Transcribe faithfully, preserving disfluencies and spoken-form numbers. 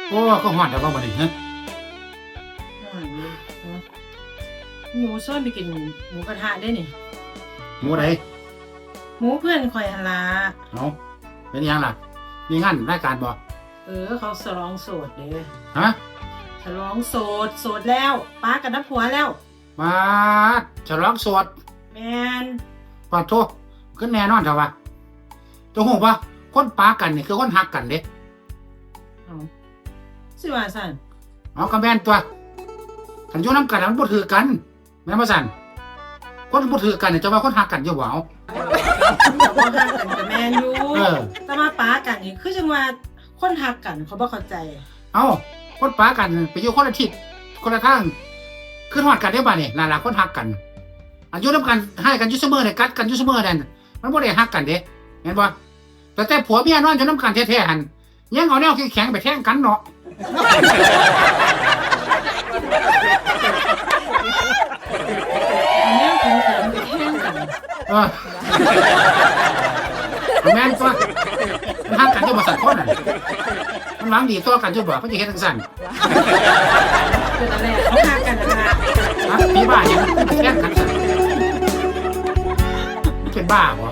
โอ้ ก็ฮ้อนแต่ว่าบัดนี้ฮะ ฮ้อนอยู่เนาะ หมูชวนไปกินหมูกระทะได้นี่ หมูใด หมูเพื่อนข่อยหั่นล่ะ เอ้า เป็นหยังล่ะ มีงานรายการบ่ เออ เขาฉลองโสดเด้ ฮะ ฉลองโสด โสดแล้ว ปากันกับผัวแล้ว ปาด ฉลองโสด แม่น ปาดโธ่ คือแน่นอนแท้วะ เจ้าฮู้บ่ คนปากันนี่คือคนฮักกันเด้ เอ้า สิว่าซั่น เอาก็แม่นตั๊ว คันอยู่นำกันน่ะมันบ่ถืกกัน แม่นบ่ซั่น คนบ่ถืกกันนี่เจ้าว่าคนฮักกันอยู่บ่ เอ้า คนฮักกันก็แม่นอยู่ เออ แต่ว่าปากันนี่คือจั่งว่าคนฮักกัน เขาบ่เข้าใจ เอ้า คนปากันไปอยู่คนละทิศ คนละทาง คิดฮอดกันเด้บัดนี้ นั่นล่ะคนฮักกัน อันอยู่นำกัน ฮ้ายกันอยู่ซุมื้อนี่ กัดกันอยู่ซุมื้อนั่น มันบ่ได้ฮักกันเด้ แม่นบ่ แต่แต่ผัวเมียนอนอยู่นำกันแท้ๆ หั่น ยังเอาแนวแข็งๆ ไปแทงกันเนาะ เอาแนวแข็งๆ ไปแทงกัน เออ แม่นตั๊ว มันฮักกันอยู่บ่ซั่นคนน่ะ มันหวังดีต่อกันอยู่บ่ มันจะเฮ็ดจั่งซั่น เป็นอะไร เขาฮักกันนะ ฮะ ผีบ้าหยัง แทงกันซั่น เป็นบ้าบ่